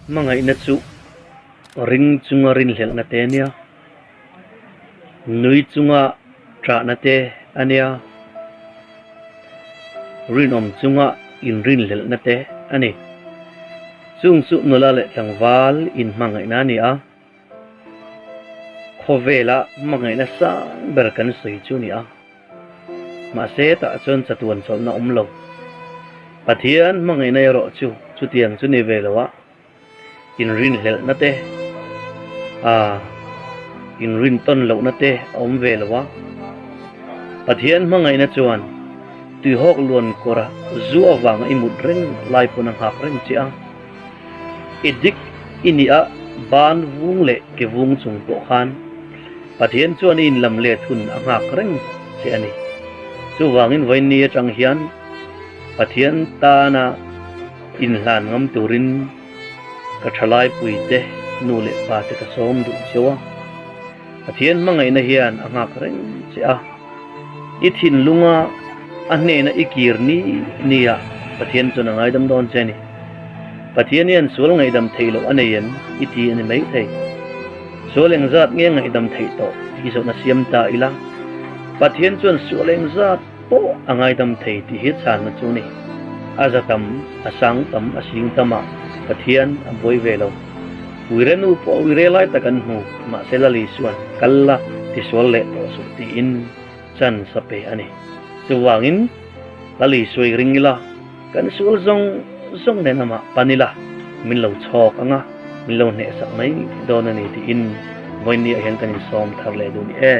Hmangaihna chu ring chunga rinhlelhna te a nia, nui chunga ṭahna te a nia, rinawm chunga inrinhlelhna te a ni. Chung chu nula leh tlangval inhmangaihna a ni a, khawvela hmangaihna sang ber kan sawi chu a ni a. Mahse tah chuan chatuan chawlhna awm lo. Pathian hmangaihna erawh chu chutiang chu ni ve lo a, inrinhlelhna te, a inrintawn lohna te a awm ve lo a. Pathian hmangaihna chuan tuihawk luan kawra zu avanga i mut reng lai pawn a nghak reng che a. I dik i nih a ban vung leh ke vung chung pawh khan Pathian chuan i inlam let hun a nghak reng che a ni. Chuvangin vawiinni atang hian Pathian tana inhlan ngam turin ka thalai puite nu leh pa te ka sawm duh cheu a. Pathian hmangaihna hian a nghak reng che a, i thinlunga a hnena i kir ni nia Pathian chuan a ngaidam dawn che a ni. Pathian hian sual ngaihdam theih loh a nei em i ti a ni maithei. Sual engzat nge ngaihdam theih tawh tih zawhna siam ta ila, Pathian chuan sual engzat pawh a ngaidam thei tih hi chhanna chu a ni. A za tam, a sang tam, a sing tam a, Pathian a buai ve lo. Uire nu pawh uire lai tak an hmu, mahse Lali chuan kal la tisual leh tawh suh tiin chance a pe a ni. Chuvangin Lali sawi ring ila, kan sual zawng zawng nen amah pan ila, min lo chhawk ang a, min lo hnehsak mai dawn a ni tiin vawiinniah hian kan insawm thar leh duh ni e.